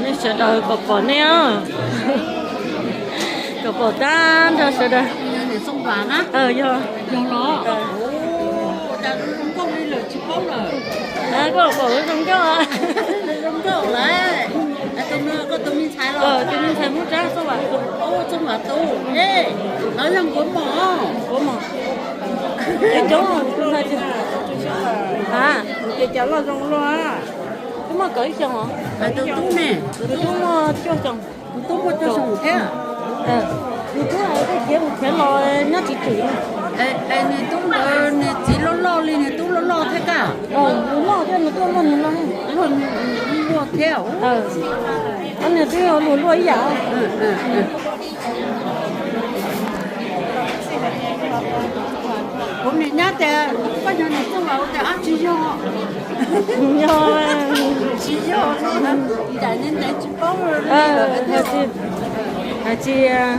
Nej sawv daws kom pom nej os. Kom pom tag nrho sawv daws. Yog, koj pom zoo nkauj. Tus me ntxhais Hmoob Tsab Xab Vam, Xab Vam Tus, no yog Nkuav Mom. Nkuav Mom. Ces coob, a, ces cov loj zoo luaj. Twb muaj kaum ib xyoos os. Tus tub ne? Tus tub muaj cuaj xyoos. Tus tub muaj cuaj xyoos thiab. Tus tub hais tias khiav mus khiav los nyob tsis tswm. Nws tub ntawd nws txiv loj loj li, nws tub loj loj thiab kaj. Nws loj thiab, nws tub loj, nws loj, luag thiab. Nws twb luag luaj ib yam. Kuv nim nyob tias koj yog nws txoj laus tias ab tsis yog. Yog, tsis yog, ncaim ntev tsis paub. Hais tias